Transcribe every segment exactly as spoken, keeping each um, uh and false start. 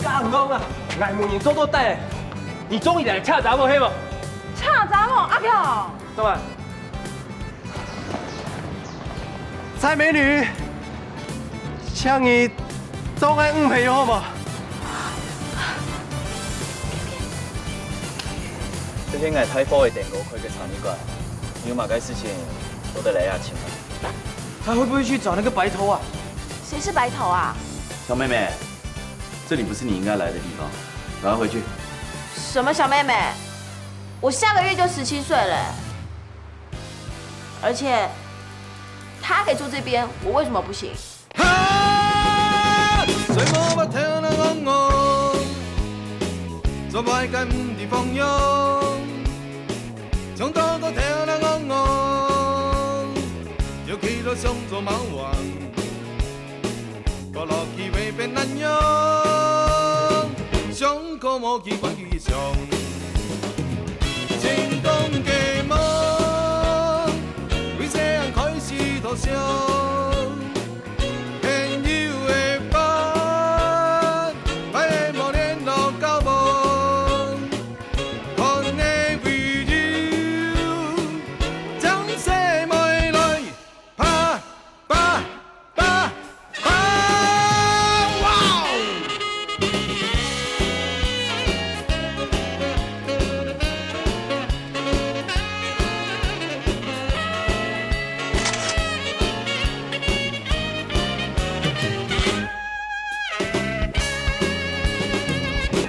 大王啊，𠊎問你做做得，你中意來請查某係無？請查某，阿強。當然。蔡美女，請你做𠊎女朋友好無？這係𠊎大哥个店哥開个茶米館，你有麼个事情，做得來這尋𠊎。他會不會去找那個白頭啊？誰是白頭啊？小妹妹， 這裡不是你應該來的地方，趕快回去。什麼小妹妹？我下個月就十七歲了，而且他可以住這邊，我為什麼不行？哈！睡無目頭人戇戇，做歹个毋知方向，衝到到頭人戇戇，就企到想做貓王。 過落去會變恁樣，想過無去管佢想。成功个夢，為細人開始投降。朋友个伴，歹个無聯絡交往。看个為由，將細妹來，啪！ 爸，爸，爸，哇哦！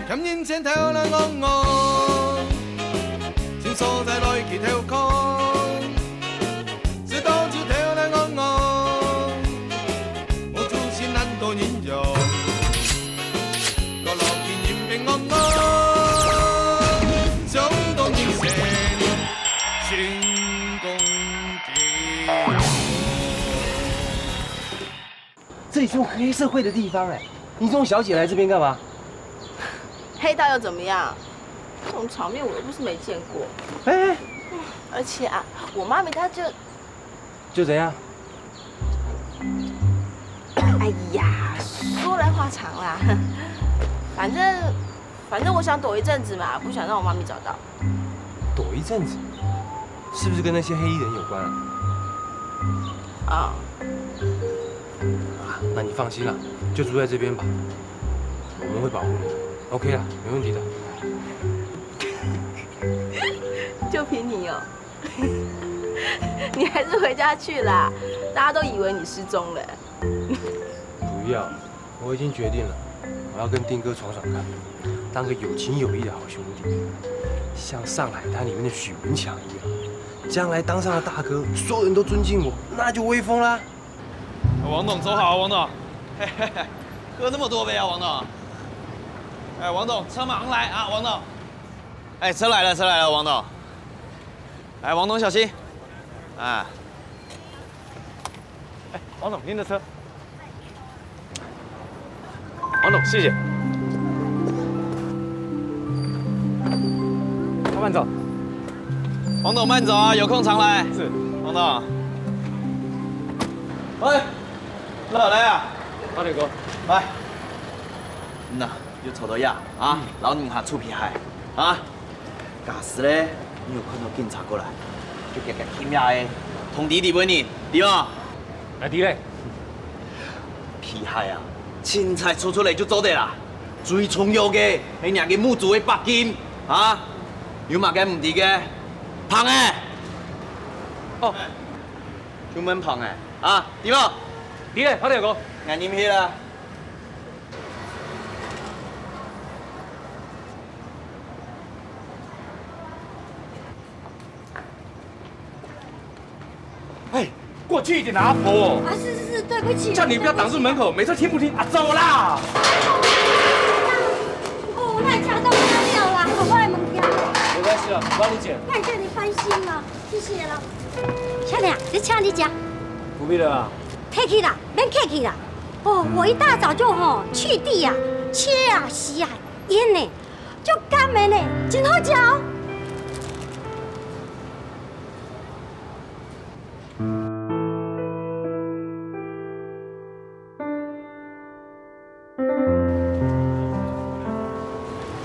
欠人錢頭來戇戇，尋所在來去偷空。 知道就頭來戇戇，無出息難做人用。過落去人變戇戇，想當人生，成功的。這裡是黑社會的地方哎，你這種小姐來這邊幹嘛？黑道又怎麼樣？這種場面我又不是沒見過。哎，而且啊，我媽咪她就就怎樣？哎呀，說來話長啦。反正，反正我想躲一陣子嘛，不想讓我媽咪找到。躲一陣子，是不是跟那些黑衣人有關啊？啊，啊，那你放心啦，就住在這邊吧，我們會保護你的，OK啦，沒問題的。就憑你哦。 你還是回家去啦，大家都以為你失蹤了。不要，我已經決定了，我要跟丁哥闖闖看，當個有情有義的好兄弟，像上海灘裡面的許文強一樣，將來當上了大哥，所有人都尊敬我，那就威風啦。王董，走好，王董。喝那麼多杯啊，王董。哎，王董，車馬上來啊，王董。哎，車來了，車來了，王董。 來，王董小心。啊。哎，王董，您的車。王董，謝謝。慢慢走。王董慢走啊，有空常來。是。王董。喂，老來啊。好，鐵哥。來。嗯吶，又坐到這啊，嗯。老人家出皮鞋啊。 假使咧，你有看到警察過來，就遽遽去面仔，通知裡背人，知無？𠊎知咧。皮鞋啊，凊彩除出來就做得啦。最重要个係若个目珠个白金啊！有麼个毋知个，碰仔！哦，就問碰仔啊，知無？知咧，好，鐵哥。𠊎入去啦。 哎，過去一點的，阿婆。啊，是是是，對不起。叫你不要擋住門口，每次聽不聽啊，走啦！哦，那你車到哪裡啦？好，我來問一下。沒關係啊，我幫你撿。那你這樣你放心了，謝謝了。小姐，這車你的啊？不必了啊。客氣啦，免客氣啦。哦，我一大早就吼，去地啊，切啊，洗啊，醃呢， 就乾梅呢，真好食哦。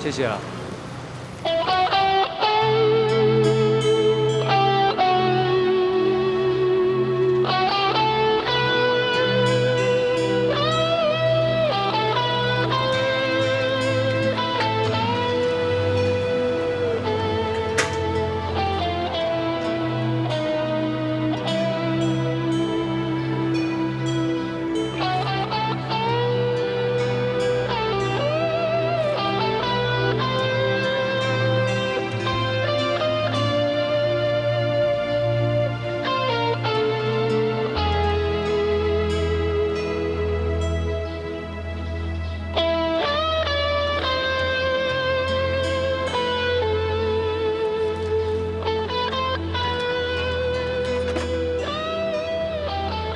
謝謝啦。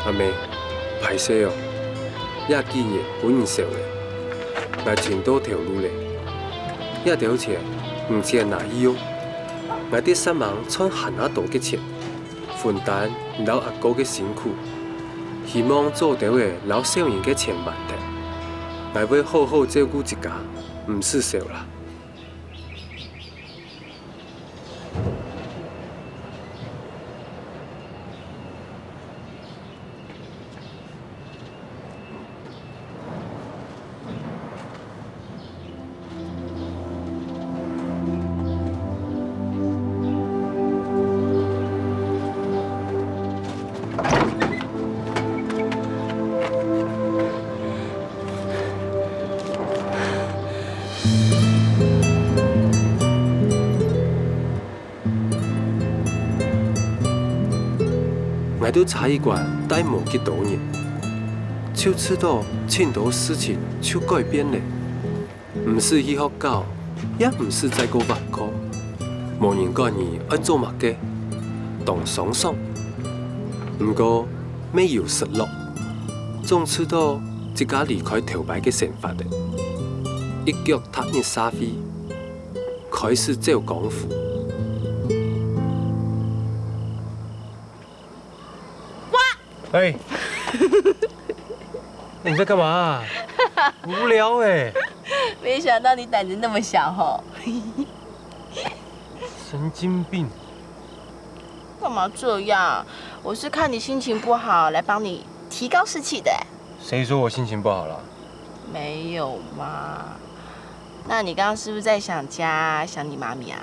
阿姆，歹勢哦，這幾日分你愁咧，𠊎尋到頭路咧。這兜錢毋使拿去用，𠊎在煞猛賺還較多个錢，分擔你摎阿哥个辛苦。希望做兜仔摎小人个錢還忒，𠊎會好好照顧自家，毋使愁啦。 𠊎在茶藝館待無幾多日，就試著盡多事情就改變咧。毋使去學校，也毋使再過網課，無人管你愛做麼个，當爽爽。毋過，乜有失落，總試著自家離開頭擺个生活咧，一腳踏入社會， 開始走江湖。哇！哎，你在幹嘛？無聊欸。没想到你胆子那么小吼。神经病！干嘛这样？我是看你心情不好，来帮你提高士气的欸。谁说我心情不好了？没有嘛。那你刚刚是不是在想家，想你妈咪啊？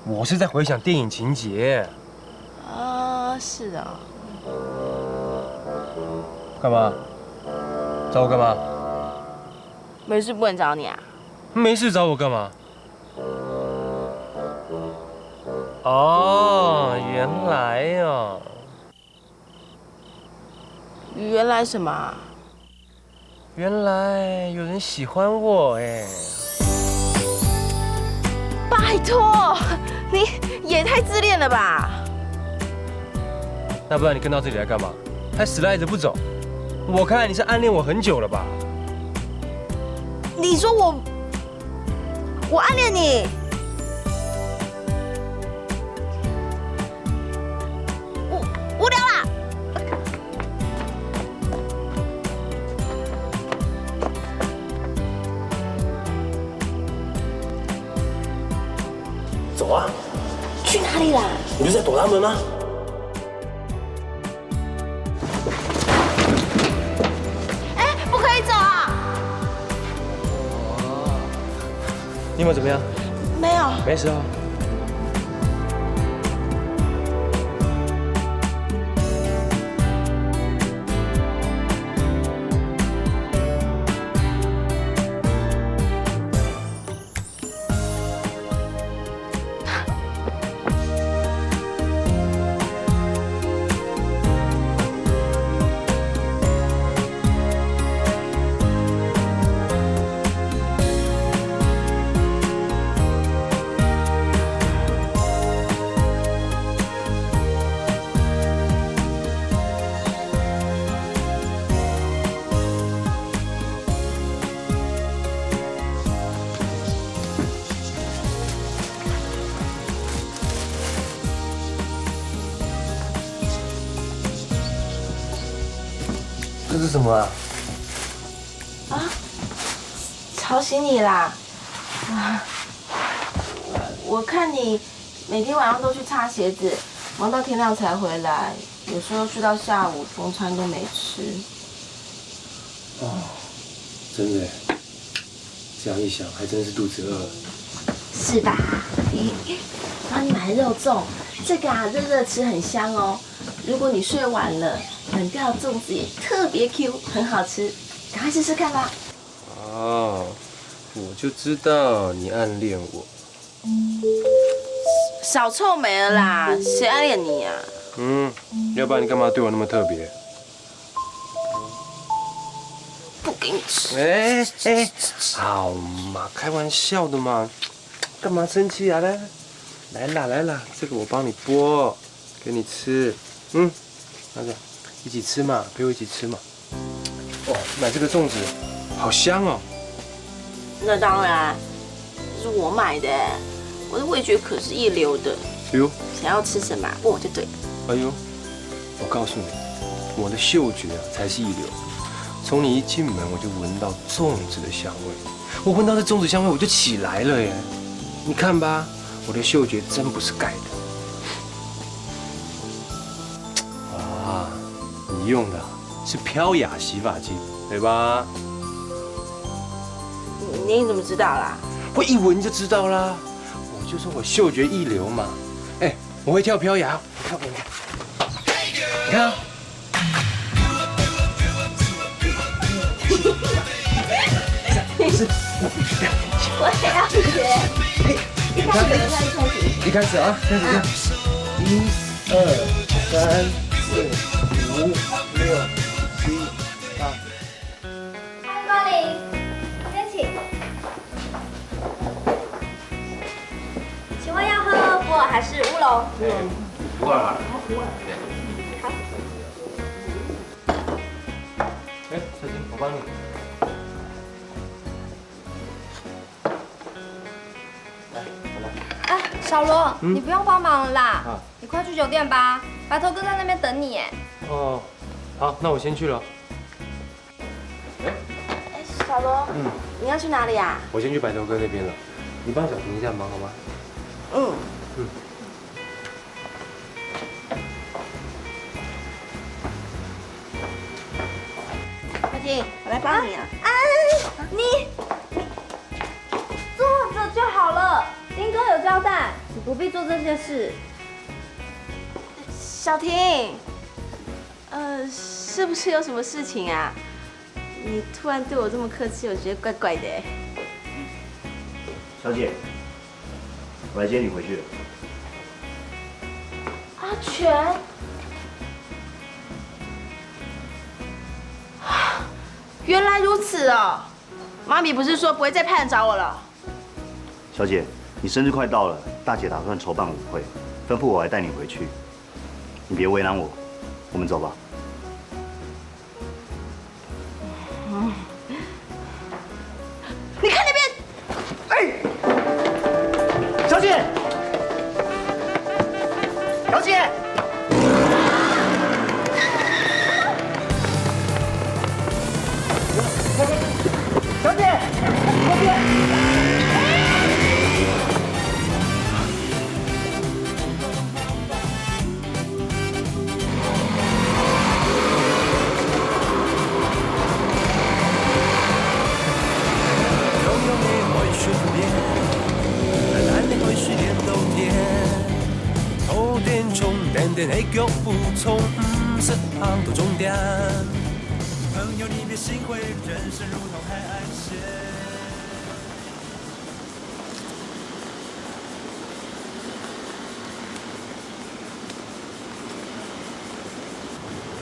我是在回想电影情节。啊，是哦。干嘛？找我干嘛？没事不能找你啊？没事找我干嘛？哦，原来哦。 原来什么啊？原来有人喜欢我哎。拜托，你也太自恋了吧！那不然你跟到这里来干嘛？还死赖着不走？我看你是暗恋我很久了吧？你说我，我暗恋你？ 无，无聊啦。走啊！去哪里啦？你不是在躲他们吗？哎，不可以走啊！你有没有怎么样？没有。没事啊。 这是什么啊？啊，吵醒你啦？我看你每天晚上都去擦鞋子，忙到天亮才回来，有时候睡到下午，中餐都没吃。哦，真的耶，这样一想，还真是肚子饿了。是吧？帮你买肉粽，这个啊，热热吃很香哦。如果你睡晚了，冷掉的粽子也特别 Q，很好吃，赶快试试看吧。哦，我就知道你暗恋我。少臭美了啦，谁暗恋你啊？嗯，要不然你干嘛对我那么特别？不给你吃。哎哎，好嘛，开玩笑的嘛，干嘛生气啊？来来啦来啦，这个我帮你剥，给你吃。嗯，那个一起吃嘛，陪我一起吃嘛。哦，买这个粽子，好香哦。那当然，这是我买的，我的味觉可是一流的。哎呦，想要吃什么，问我就对了。哎呦，我告诉你，我的嗅觉啊才是一流。从你一进门，我就闻到粽子的香味。我闻到这粽子香味，我就起来了耶。你看吧，我的嗅觉真不是盖的。啊，你用的是飘雅洗发精，对吧？你你怎么知道啦？我一闻就知道啦。我就说我嗅觉一流嘛。哎，我会跳飘雅，我跳给你看。你看啊。我也要学。一开始，一开始啊，开始这样，一、二、三、四、五、六、七、八。欢迎光临，这边请。请问要喝普洱还是乌龙？普洱。好。哎，小金，我帮你。哎，小罗，你不用帮忙了啦，你快去酒店吧，白头哥在那边等你耶。哦，好，那我先去了。哎，小罗，嗯，你要去哪里啊？我先去白头哥那边了，你帮小婷一下忙好吗？嗯，嗯。小婷，我来帮你啊。哎，你你坐着就好了，丁哥有交代，你不必做这些事。小婷，呃，是不是有什么事情啊？你突然对我这么客气，我觉得怪怪的。小姐，我来接你回去了。阿全，原来如此哦。妈咪不是说不会再派人找我了？小姐，你生日快到了，大姐打算筹办舞会，吩咐我来带你回去。你别为难我，我们走吧。你看那边，哎，小姐，小姐。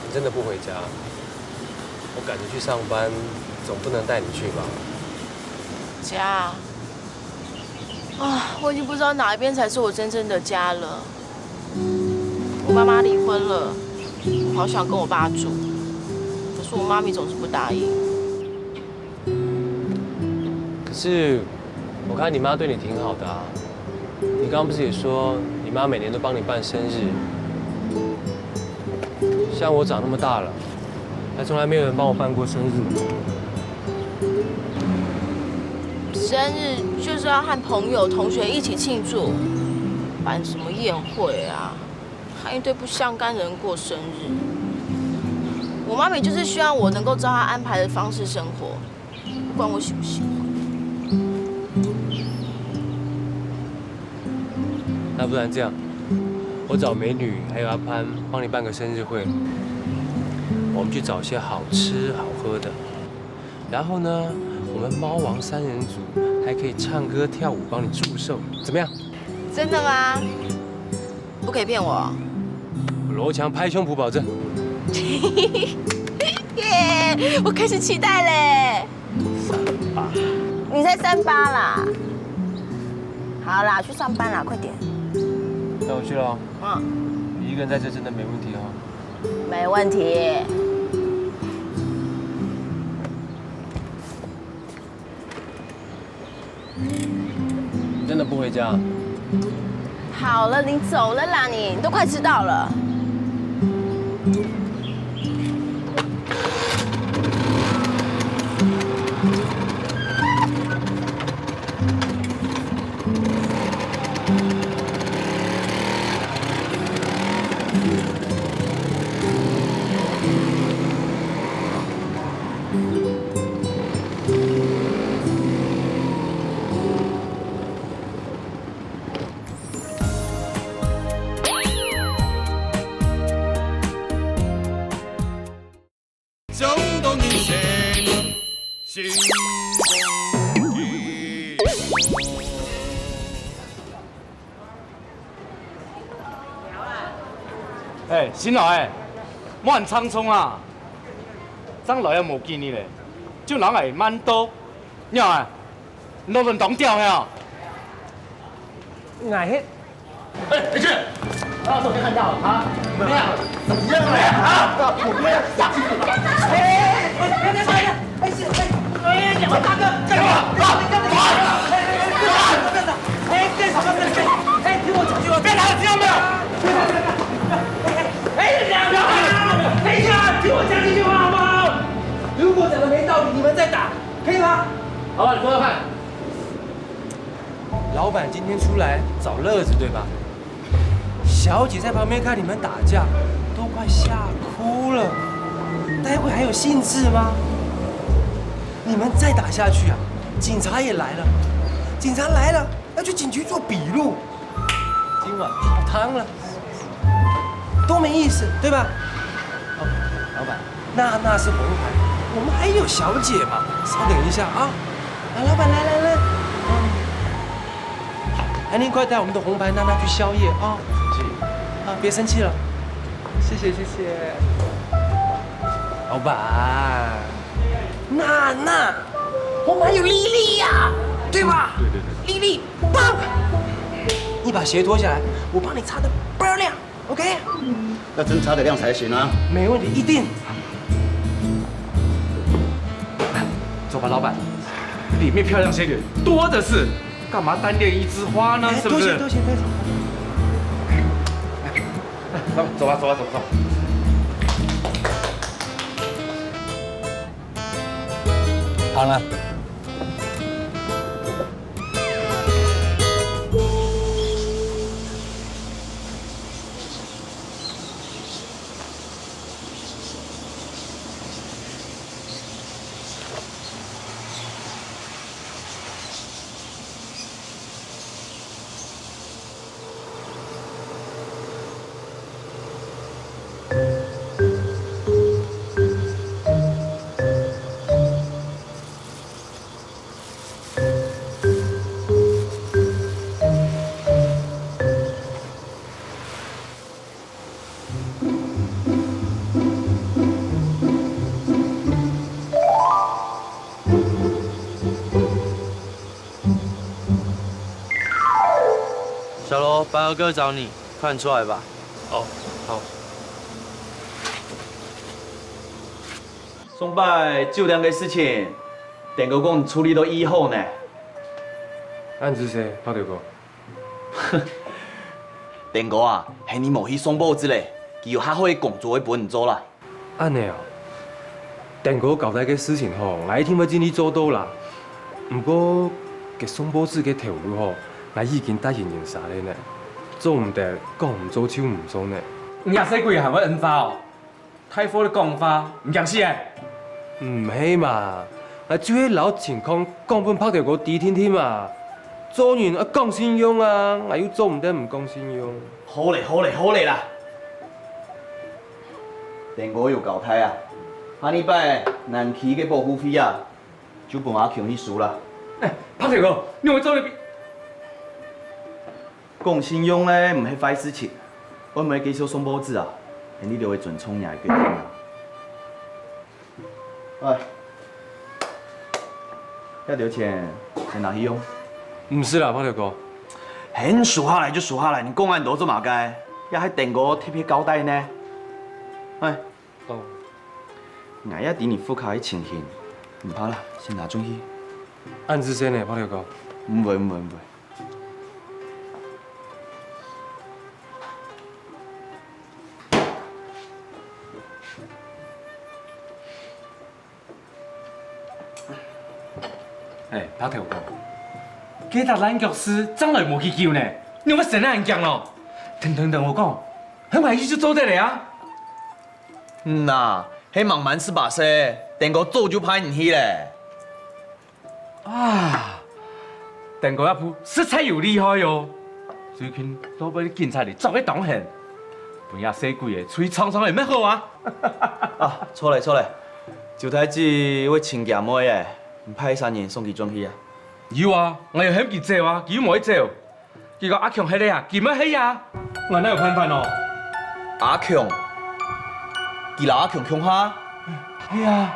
你真的不回家？我赶着去上班，总不能带你去吧？家啊，我已经不知道哪一边才是我真正的家了。我妈妈离婚了，我好想跟我爸住，可是我妈咪总是不答应。可是我看你妈对你挺好的啊。你刚刚不是也说你妈每年都帮你办生日？像我长那么大了，还从来没有人帮我办过生日。生日就是要和朋友、同学一起庆祝，办什么宴会啊？和一堆不相干的人过生日。我妈咪就是希望我能够照她安排的方式生活，不管我喜不喜欢。那不然这样，我找美女还有阿潘帮你办个生日会，我们去找些好吃好喝的。然后呢，我们猫王三人组还可以唱歌跳舞，帮你祝寿，怎么样？真的吗？不可以骗我。罗强拍胸脯保证。耶，我开始期待嘞。三八。你才三八啦。好啦，去上班啦，快点。那我去了。嗯，你一个人在这真的没问题哦。没问题。你真的不回家？好了，你走了啦，你你都快迟到了。中国女性新公益。哎，新来，莫恁匆匆啊！正來也無幾日咧，就人會慢到，你看，你都亂當掉係啊！𠊎係 哎，你去，把我手机看掉啊！怎么样？怎么样了啊？我们要打进去了！哎，哎，哎，哎，哎，哎，哎，大哥，干什么？干什么？干什么？哎，干什么？干什么？哎，听我讲，听我讲。别打了，听到没有？哎，哎，哎，哎，等一下，听我讲几句话好不好？如果讲的没道理，你们再打，可以吗？好，你说说看。 老板今天出来找乐子，对吧？小姐在旁边看你们打架，都快吓哭了。待会还有兴致吗？你们再打下去啊，警察也来了。警察来了，要去警局做笔录。今晚泡汤了。 都没意思，对吧？哦，老板，娜娜是红牌，我们还有小姐嘛。稍等一下啊，啊，老板，来来来，嗯，还您快带我们的红牌娜娜去宵夜啊。啊，别生气了，谢谢谢谢。老板，娜娜，我们还有丽丽呀，对吧？对对对。丽丽，棒！你把鞋脱下来，我帮你擦得倍儿亮。 OK，要真擦得亮才行啊。没问题，一定。走吧，老板。里面漂亮仙女多的是，干嘛单恋一枝花呢？是不是？多谢多谢多谢。走吧，走吧，走吧，走吧。好了。小罗，白鹅哥找你，快点出来吧。哦，好。上擺酒店个事情，店哥講處理到已好呢。恁仔細，白頭哥。店哥啊，係你無去送報紙咧，佢有較好个工作會分你做啦。 恁呢哦，店哥交代个事情吼，𠊎一定會盡力做到啦。毋過，該送報紙个頭路吼，𠊎已經答應人儕了呢，做毋得講毋做就毋做呢。你這細鬼還會恩話哦？大話你講話，毋驚死欸？毋係嘛，𠊎就係摎情況講分白頭哥知定定嘛。做人愛講信用啊，𠊎又做毋得毋講信用。好咧，好咧，好咧啦！丁哥有交代啊，下二擺南區个保護費啊， 就分阿強去收啦。哎，白頭哥，你會做得比……講信用呢，毋係壞事情，愛毋愛繼續送報紙啊，係你兜愛尊重若个決定啊。哎，這兜錢先拿去用。毋使啦，白頭哥。係收下來就收下來，你講恁多做麼个？這係丁哥特別交代呢。哎。 哦。𠊎也知你屋下个情形，毋怕啦，先拿轉去。恁仔細呢，白頭哥。毋會，毋會，毋會。哎，白頭哥，該隻爛腳趾正來無幾久呢，你有無先恁驚咯？等等等𠊎講，很快就做得了啊！ 嗯啊，係吂滿十八歲，丁哥早就派人去了。啊，丁哥這步實在有厲害哦！最近都分警察仔捉个當狠，分這細鬼仔出去撞撞仔乜好啊！啊，著了著了，周大姊會尋厥妹仔，你派儕人送佢轉去啊？有啊，𠊎有喊佢走啊，佢又無愛走。 佢講阿強歇咧啊，佢乜歇啊，𠊎哪有辦法哦？阿強？佢摎阿強共下？係啊。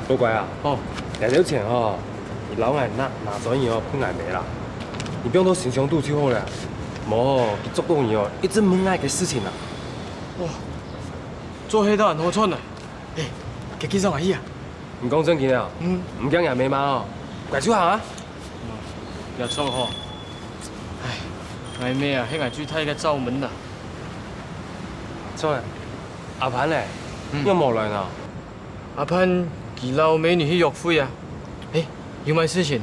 乖乖啊，哦。這兜錢吼，你摎𠊎拿，拿轉去哦，分𠊎姆啦。你放到信箱肚就好了。無吼，佢捉到你哦，一直問𠊎个事情啊。 哇，做得到恁好賺啊！嘿，該繼續下去啊！你講正經啊？嗯。毋驚若姆罵哦？該就行啊！也著吼。唉，𠊎姆啊，係𠊎最大个罩門啊。著了，阿潘呢？嗯。仰無來呢？ 阿潘佢摎美女去約會啊。欸，有麼个事情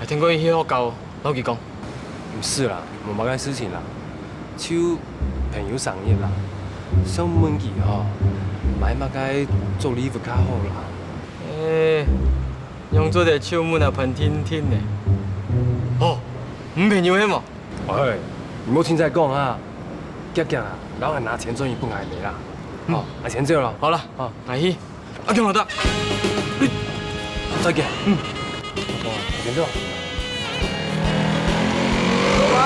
，𠊎跈過去學校摎佢講。毋使啦，無麼个事情啦，就朋友生日啦，想問佢吼，買麼个做禮物較好啦。欸，仰做得就問阿潘定定呢？哦，你朋友係無？喂，你莫凊彩講啊，遽遽啊，摎𠊎拿錢轉去分𠊎姆啦。嗯。哦，𠊎先走了。好了，哦。𠊎去。 阿強老大，再見。嗯。喂，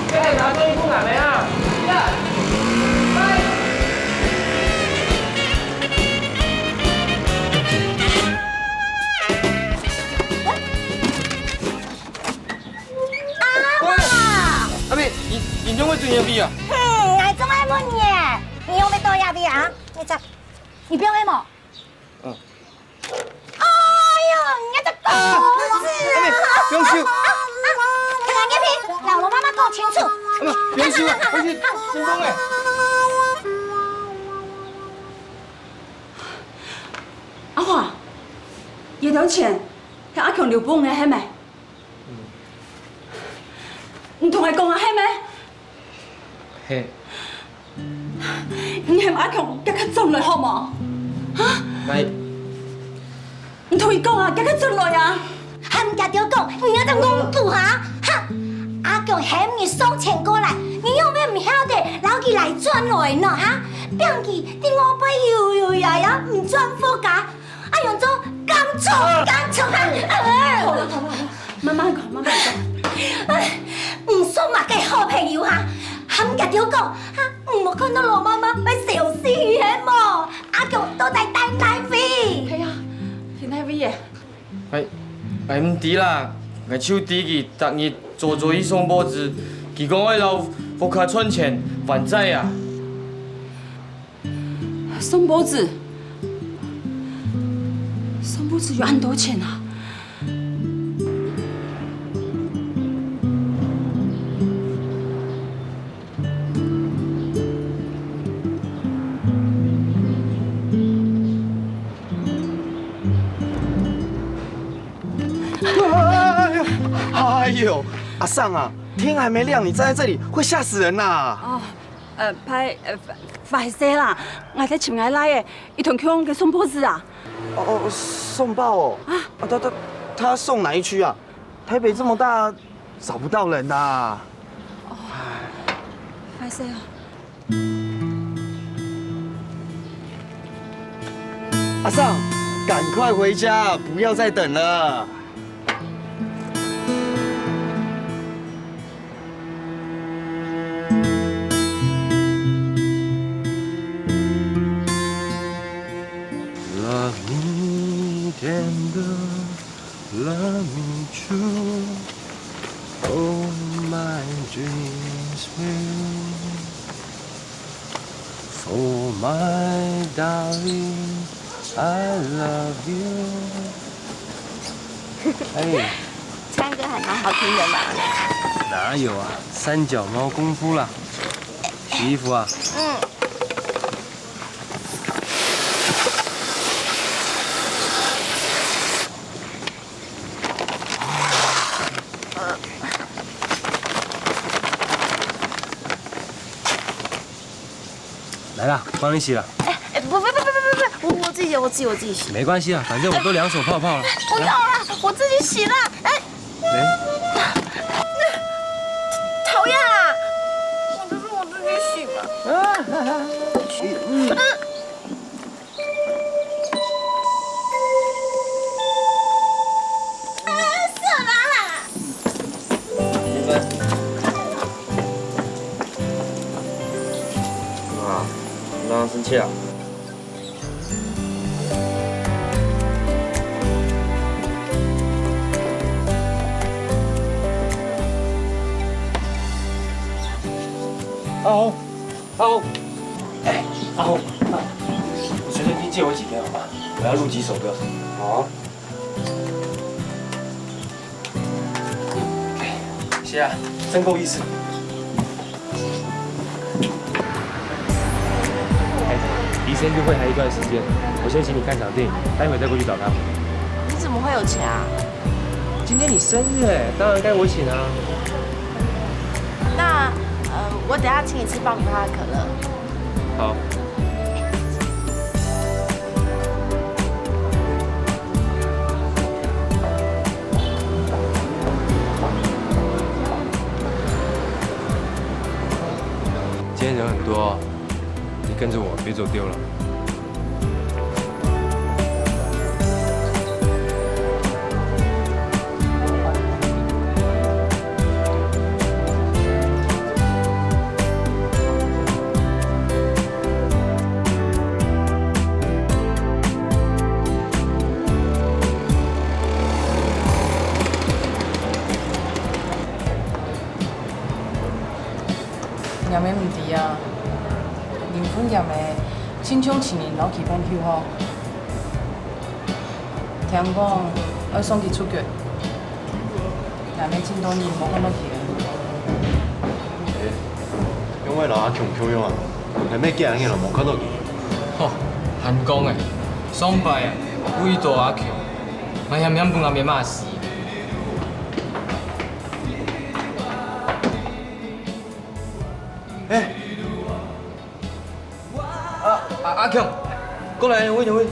這个拿轉去分𠊎姆啊！阿爸！阿姆，你，你仰會轉這位啊？哼，𠊎正愛問你，你仰會到這位啊？你這，你放下無？ 嗯。哎喲，你這狗日啊！阿姆，放手！啊，啊，啊，你入去，摎老媽媽講清楚。阿姆，放手啊！放手！先放欸！阿華，這兜錢係阿強留分你个係無？你同𠊎講啊，係無？ 嘿。你喊阿強遽遽轉來好無？哈？𠊎……你同佢講啊，遽遽轉來啊！喊佢兜講，你這隻戇牯哈！哈！阿強喊你送錢過來，你仰會毋曉得摎佢來轉來呢哈？放佢在外背遊遊呀呀，毋轉屋下， 哎喲，做敢做敢做啊！好了好了好了，慢慢講慢慢講。哎，你算麼个好朋友哈？喊佢兜講，哈，你無看到老媽媽會笑死佢係無？阿強到底在哪位？係啊，在哪位耶？哎，哎，毋知啦，𠊎就知佢逐日早早去送報紙，佢講愛摎屋下賺錢還債啊。 送報紙，送報紙有恁多錢啊！喲，阿桑啊，天還沒亮，你站在這裡，會嚇死人吶！哦，呃，歹，呃，壞，壞勢啦，𠊎在尋𠊎倈仔，佢同佢个送報紙啊。哦，哦，送報哦。啊。啊，他，他，他送哪一區啊？台北這麼大，找不到人吶。哦，壞勢哦。 阿桑，趕快回家，不要再等了。 Love me tender, love me true. Oh, my dreams will for my darling, I love you. 哎，唱歌還蠻好聽的嘛。哪有啊，三腳貓功夫啦。洗衣服啊。嗯。 來啦，幫你洗了。哎，哎，不不不不不不不，我我自己洗，我自己我自己洗。沒關係啊，反正我都兩手泡泡了。不要啦，我自己洗啦。哎，哎，討厭啊！我就說我自己洗嘛。嗯。 啊，你剛剛生氣啊？阿紅，阿紅，哎，阿紅，啊，你隨身聽借我幾天好嗎？我要錄幾首歌。好啊。 謝啊，真夠意思。哎，離生日會還有一段時間，我先請你看場電影，待會再過去找他。你怎麼會有錢啊？今天你生日哎，當然該我請啊。那，呃，我等下請你吃爆米花和可樂。 好。今天人很多哦，你跟著我，別走丟了。 𠊎乜毋知啊，靈魂乜盡像尋人摎佢朋友吼。聽講愛送佢出國，𠊎乜盡多年無看著佢了。欸，仰會摎阿強共樣啊？𠊎乜幾下年了無看著佢。吼，還講欸，上擺啊，為著阿強，𠊎險險分阿姆罵死。 欸！啊，啊，阿強，過來，等一下，等一下。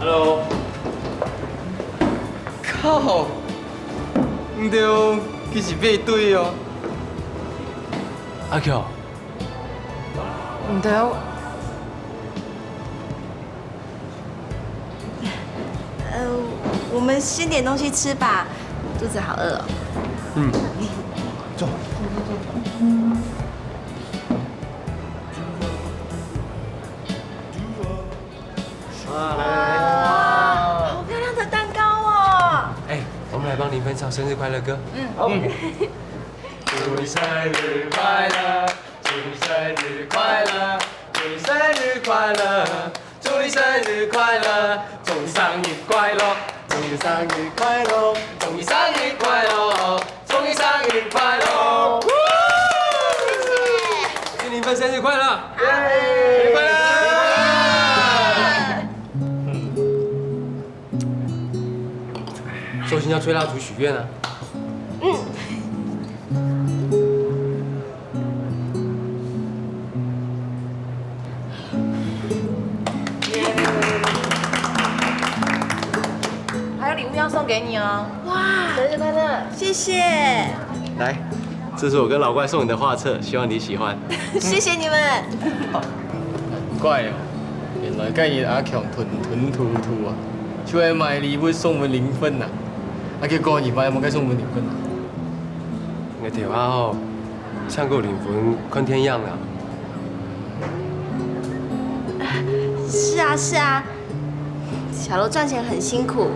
Hello。靠！你兜其實背對哦。阿強。你兜 呃，我們先點東西吃吧，肚子好餓哦。嗯，坐。坐，坐，坐，坐。啊，來，來，來。哇，好漂亮的蛋糕哦。欸，我們來幫林芬唱生日快樂歌。嗯。好。嗯。祝你生日快樂，祝你生日快樂，祝你生日快樂。 祝你生日快樂，祝你生日快樂，祝你生日快樂，祝你生日快樂，祝你生日快樂。謝謝。祝林芬生日快樂！耶！生日快樂！寿星要吹蜡烛许愿啊。还有礼物要送给你哦。哇，生日快乐！谢谢。来，这是我跟老怪送你的画册，希望你喜欢。谢谢你们。怪哦，原來該日阿強吞吞吐吐啊，就係買禮物送分靈魂啊。啊，結果你買麼个送分靈魂啊？𠊎頭下吼，像个靈魂看天樣啦。是啊，是啊，小羅賺錢很辛苦，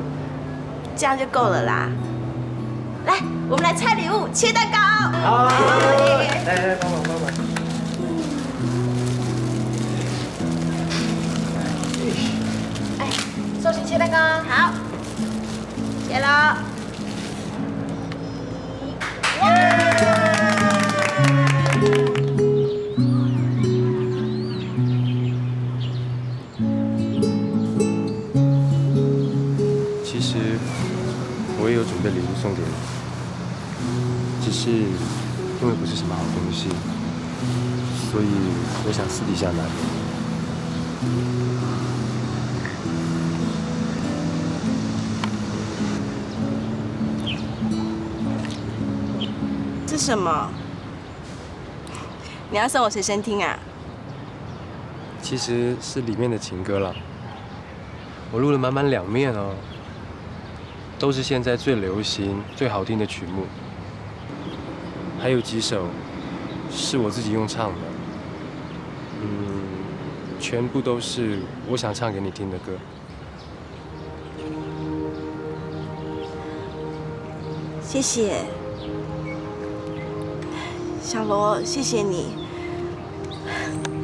這樣就夠了啦。來，我們來拆禮物，切蛋糕。好，來來，幫忙幫忙。哎，壽星切蛋糕。好，切了。 其实我也有准备礼物送给你，只是因为不是什么好东西，所以我想私底下拿给你。这什么？你要送我随身听啊？其实是里面的情歌啦，我录了满满两面哦，都是现在最流行、最好听的曲目，还有几首是我自己用唱的，嗯，全部都是我想唱给你听的歌。 谢谢，小罗，谢谢你，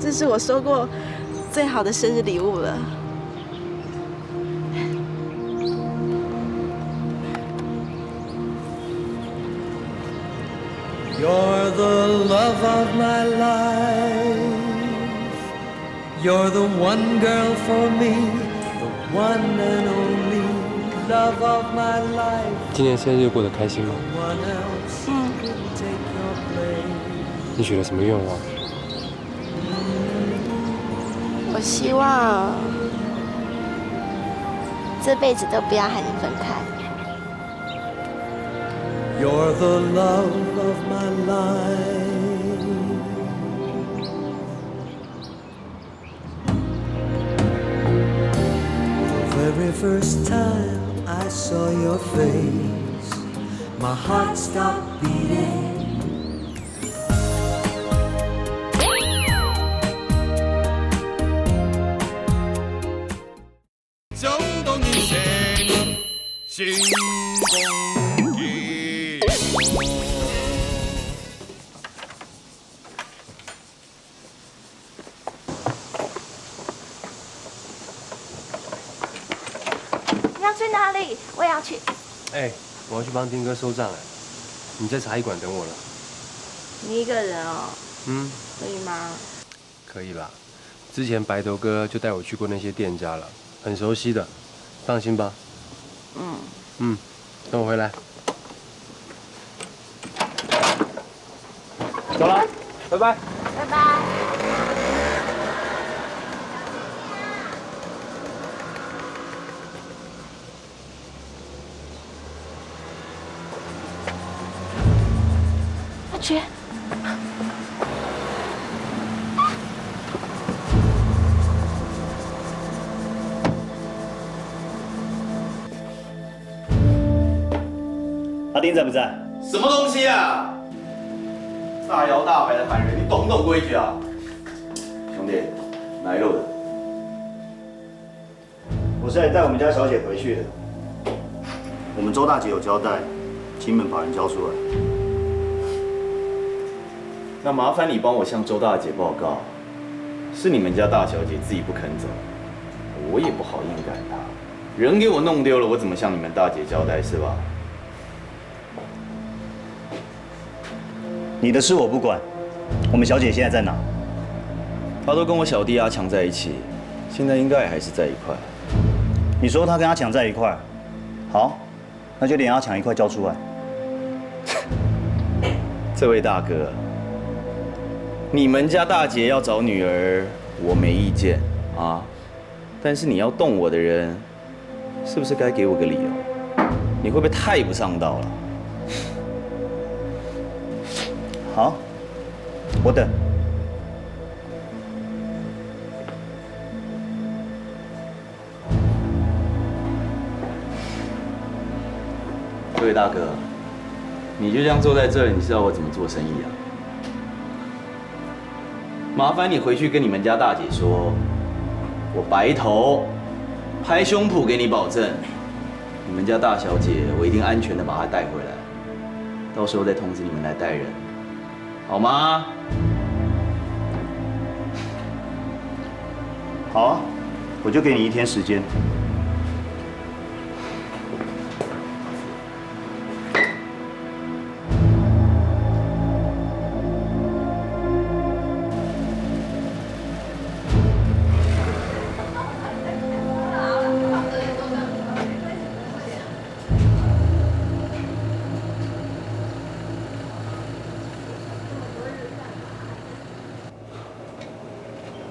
这是我收过最好的生日礼物了。 You're the love of my life. You're the one girl for me, the one and only love of my life. 今年生日过得开心吗？ No one else can take your place. 你许了什么愿望？我希望这辈子都不要和你分开。 You're the love of my life. The very first time I saw your face, my heart stopped beating. 你要去哪里？我也要去。哎，我要去帮丁哥收账了，你在茶艺馆等我了。你一个人哦？嗯，可以吗？ 可以啦，之前白头哥就带我去过那些店家了，很熟悉的，放心吧。嗯。嗯，等我回来。走了，拜拜。拜拜。 阿觉，阿丁在不在？什么东西啊？大摇大摆的喊人，你懂不懂规矩啊？兄弟，哪一路的？我是来带我们家小姐回去的。我们周大姐有交代，请你们把人交出来。那麻烦你帮我向周大姐报告，是你们家大小姐自己不肯走，我也不好硬赶她。人给我弄丢了，我怎么向你们大姐交代，是吧？你的事我不管。我们小姐现在在哪？她都跟我小弟阿强在一起，现在应该还是在一块。你说她跟阿强在一块？好，那就连阿强一块交出来。这位大哥，你们家大姐要找女儿，我没意见啊，但是你要动我的人，是不是该给我个理由？你会不会太不上道了？好，我等。 这位大哥，你就这样坐在这里，你是要我怎么做生意啊？麻烦你回去跟你们家大姐说，我白头拍胸脯给你保证，你们家大小姐我一定安全的把她带回来，到时候再通知你们来带人。 好吗？好啊，我就给你一天时间。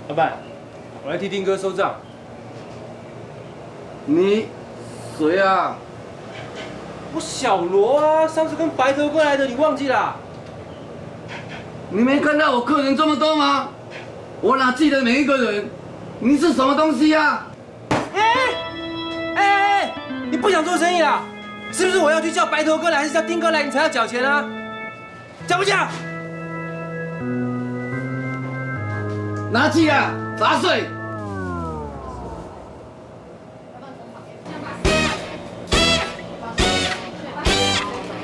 老板，我来替丁哥收账。你谁啊？我小罗啊，上次跟白头哥来的，你忘记啦？你没看到我客人这么多吗？我哪记得每一个人？你是什么东西啊？哎，哎，哎，你不想做生意啦？是不是我要去叫白头哥来，还是叫丁哥来，你才要缴钱啊？ 讲不讲？拿去啊，砸碎！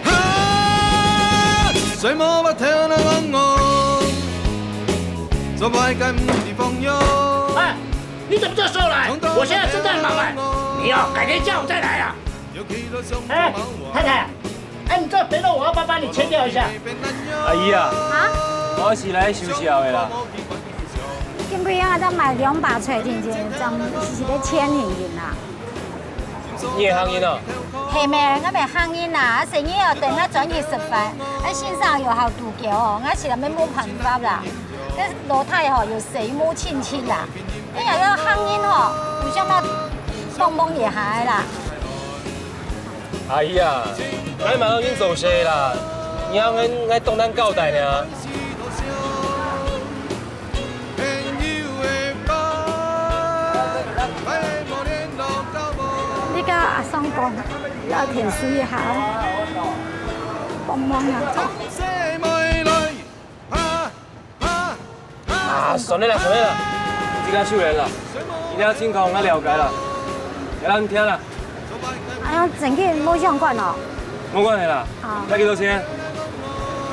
哈！谁莫把天的冷哦，做白干的朋友。哎，你怎么这时候来？我现在正在忙哎，你要改天下午再来啊。哎，太太， 哎，你这肥肉我要不要帮你切掉一下？阿姨啊，啊？我是来收錢个啦。今晡日啊，才賣兩百塊錢，真正是一个千元人啊。你个客人哦？係咩，𠊎个客人啊，生意哦，等𠊎轉去食飯，啊，先生又好度橋哦，𠊎實在無辦法啦。這老太吼，又死無親戚啦，哎呀，這客人吼，互相嘛幫幫一下啦。 阿姨啊，𠊎嘛已經做事啦，你還𠊎，𠊎當難交代呢。你甲阿桑講，要停水一下，幫忙啊！ 啊，算了啦，算了啦，你自家收人啦。你這情況𠊎了解啦，也讓你聽啦。哎呀，正經無相關哦。無關係啦，好。要幾多錢？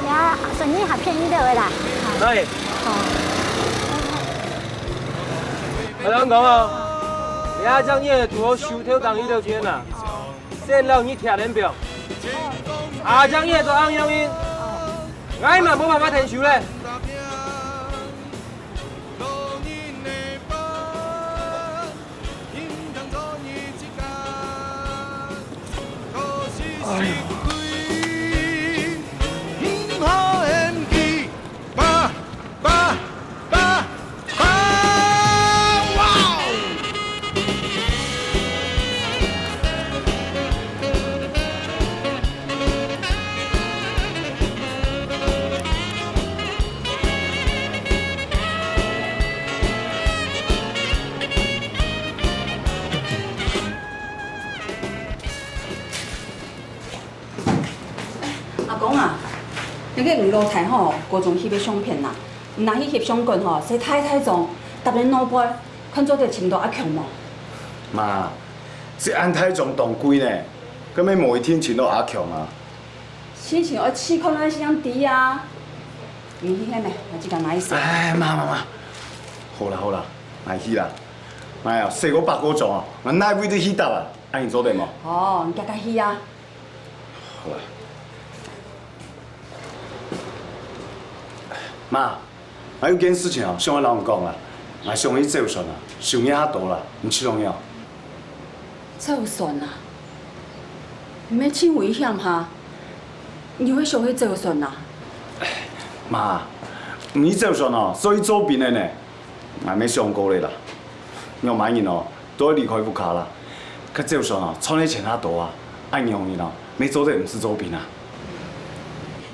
呀，算你還便宜點个啦。哪裡？好。𠊎同你講哦，你阿正你係拄好收頭當一條錢啦，先讓你貼兩表。阿正你係做恁樣个。 𠊎嘛無辦法𢯭手咧。哎喲。 阿公啊，該个吳老太吼，高中翕个相片啊，你拿去翕相館吼，洗大大張，貼在腦背，看做得尋到阿強無？媽，洗恁大張當貴呢，根本無一定尋到阿強啊。心情愛試看來先知啊。你去翕咩？𠊎自家拿去洗。哎，媽媽媽，好啦好啦，𠊎去啦。哎呀，洗過百過張啊，𠊎哪位都去貼啊，恁樣做得無？哦，你遽遽去啊。 好啦。媽，𠊎有件事情啊，想愛摎你講啊。𠊎想去走船啊，收入較多啦，你試看樣？走船啊？毋係盡危險哈？你會想去走船啊？媽，毋去走船哦，所以做兵个呢。𠊎乜想過咧啦。仰般人哦，都愛離開屋下啦。較走船哦，賺个錢較多啊。恁樣人哦，乜做得毋使做兵啊。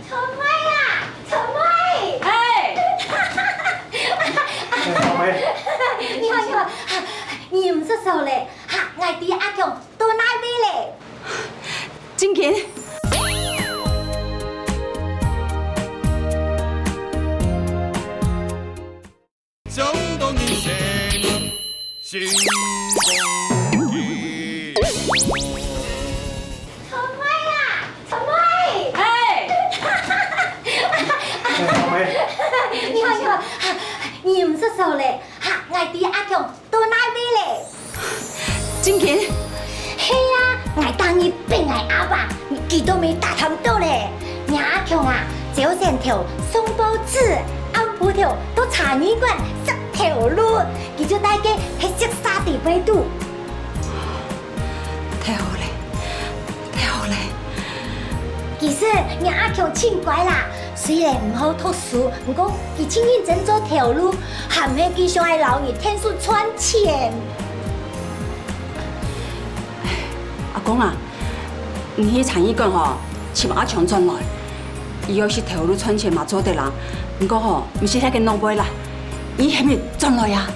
春妹啊，春妹！哎！你好，你好，你毋使愁咧，哈，𠊎知阿強到哪位咧。 正經？春妹啊，春妹！哎！你好，你好，你毋使愁咧，哈，𠊎知阿強 到哪位咧？正經？係啊，𠊎當日分𠊎阿爸，佢都無打探到咧。若阿強啊，朝晨頭送報紙，暗晡頭到茶藝館食頭路，佢就帶个黑色沙地杯肚。太好咧，太好咧！其實，若阿強盡乖啦，雖然毋好讀書，毋過佢盡認真做頭路， 還係佢想愛摎你𢯭手賺錢。阿公啊，你去茶藝館吼，尋阿強轉來。佢愛識頭路賺錢嘛做得啦，毋過吼，毋使忒个浪費啦，你喊佢轉來啊。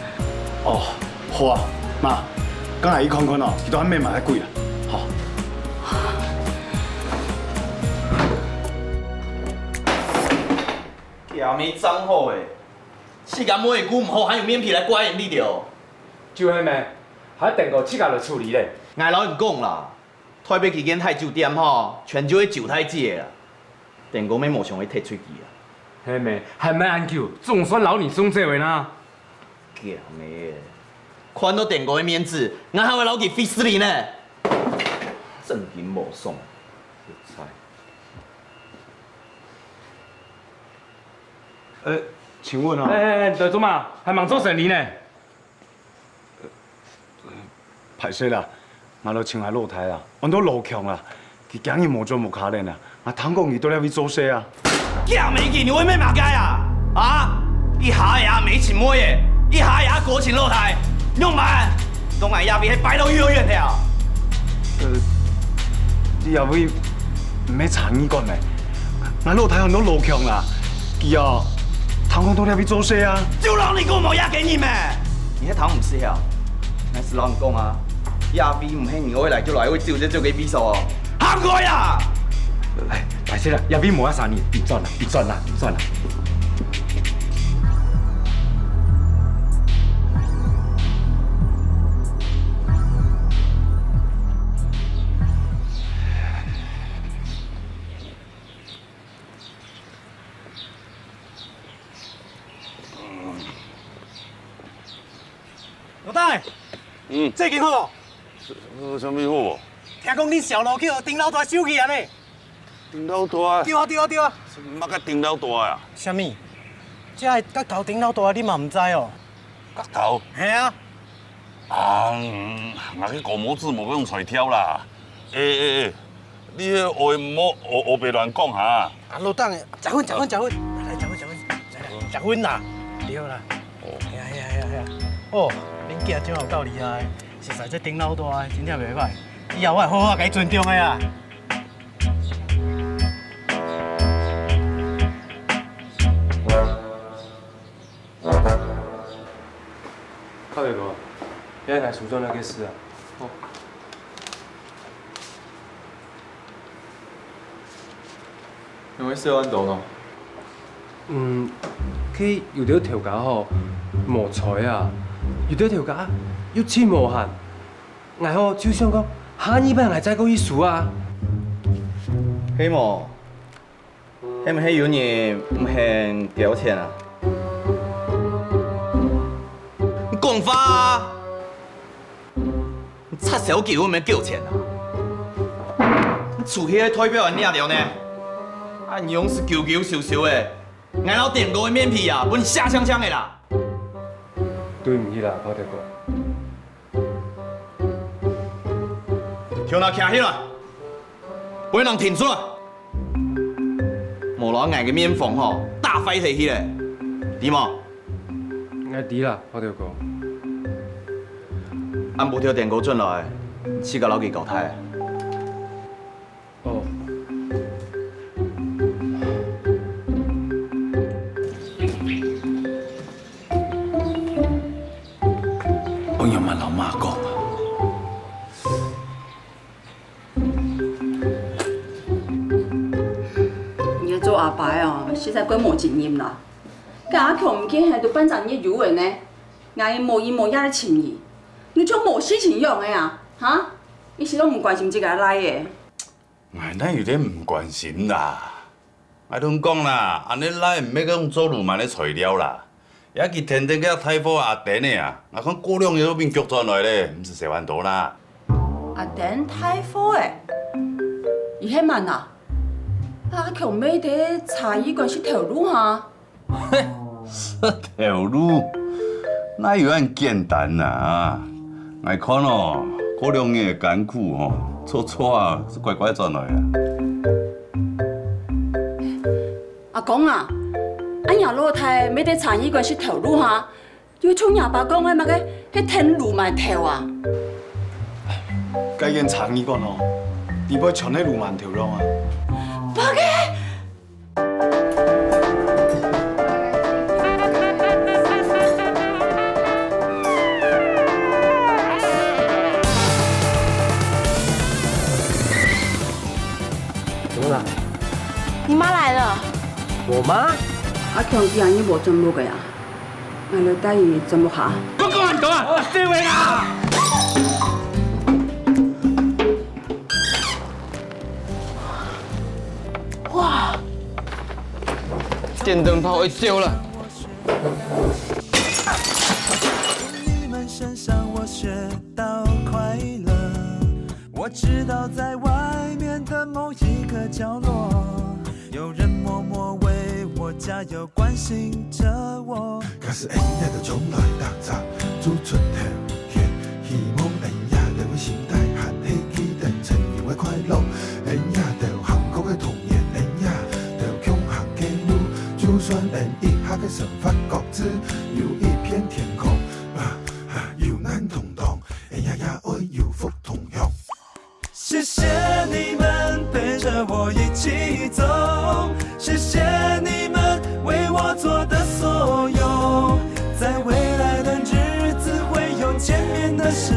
哦，好啊，媽，等𠊎去看看哦，佢到底愛買麼个啊？好。 厥姆正好欸，自家妹仔顧毋好，還有面皮來怪人哩哦。就係咩，還等哥自家來處理咧。𠊎摎你講啦，台北該間大酒店吼，全就係酒太子个啦。等哥乜無想愛踢出去啊。係咩，還吂恁久，總算摎你送走个啦。厥姆，看到等哥个面子，𠊎還會摎佢費事哩呢。正經無爽，有才。 呃，請問啊。哎哎哎，你做麼个？還吂做生理呢？歹勢啦，𠊎來尋𠊎老弟啊，安到老強啊，佢今日無轉屋下咧啊，𠊎聽講佢在這位做事啊。厥姆，你會麼个啊？啊？一下仔阿姆尋妹仔，一下仔阿哥尋老弟，仰般？ 當𠊎這位係擺到幼兒園去啊？呃，你這位毋係茶藝館咩？𠊎老弟安到老強啊，佢啊，聽講在這位做事啊。就摎你講無這個人咩？你係聽毋識啊？𠊎係摎你講啊，這位毋係你愛來就來，愛走就走个位所哦。行開啊！哎，歹勢啦，這位無麼儕人，你轉啦，你轉啦，你轉啦。 老弟，嗯。最近好無？啥，啥物好無？聽講你小老弟丁老大收去啊呢？丁老大？對啊，對啊，對啊。麼个丁老大啊？啥物？這个角頭丁老大你嘛毋知哦？角頭？係啊。 啊，嗯，𠊎个高毛子無恁樣才調啦。欸欸欸，你个話毋好烏烏白亂講哈。啊，老弟，食薰，食薰，食薰，來，食薰，食薰，來，來，食薰啦，對啦。哦。係啊，係啊，係啊，係啊。哦，恁囝真有夠厲害，實在這丁老大真正袂歹，以後我會好好共伊尊重个啊。 靠北哥，你愛來處理那個事啊？哦。你會笑恁多呢？嗯，佢有兜頭家吼，無才啊，有兜頭家又盡無閒。𠊎吼就想講，下二擺𠊎再過去處理啊。係無？ 係毋係有人毋肯繳錢啊？你講話啊！你插小狗都毋肯繳錢啊！你出去个代表恁樣了呢？啊，你樣式勼勼羞羞个，𠊎摎店哥个面皮啊，分你削青青个啦！對毋起啦，炮頭哥。 共下徛起來！分人停出來！無來，𠊎个面房吼，打壞忒去咧，知無？𠊎知啦，發條哥。暗晡調電鍋轉來，自家摎佢交代。 哦。仰般摎媽講啊？你做阿爸哦，實在過無責任啦！該阿強毋見忒都半隻月有了呢，𠊎無日無夜个尋佢，你像無事情樣个啊，哈？一息都毋關心自家倈仔。 𠊎哪有得毋關心啦？𠊎同你講啦，恁仔倈毋係講做鱸鰻个材料啦。也佢跈等該大貨阿丁仔啊，𠊎看過兩日就分逐轉來咧，毋使愁恁多啦。阿丁大貨仔，佢係麼人啊？阿強乜係在茶藝館食頭路哈？ 食頭路，哪有恁簡單啊？𠊎看哦，過兩日个艱苦吼，著著啊，就乖乖轉來啊。阿公啊，恁若老弟乜係在茶藝館食頭路哈，又像若爸講个麼个，係跈鱸鰻頭啊？該間茶藝館哦，裡背全係鱸鰻頭樣啊。麼个？ 怎麼了？你媽來了。我媽？阿強佢恁樣無轉屋个啊？𠊎來帶佢轉屋下。我講恁多啊，這位啊！ 哇！電燈泡會燒了。從你們身上我學到快樂。我知道在外面的某一個角落，有人默默為我加油，關心著我。假使𫣆也都從來打雜，做出頭天，希望𫣆也都會心態還係記得曾經个快樂。 𫣆也都行過个童年，𫣆也都共行个路，就算𫣆一下个生活各自有一片天空，啊，啊，有難同當，𫣆也也愛有福同享。謝謝你們陪著我一起走，謝謝你們為我做的所有，在未來的日子會有見面的時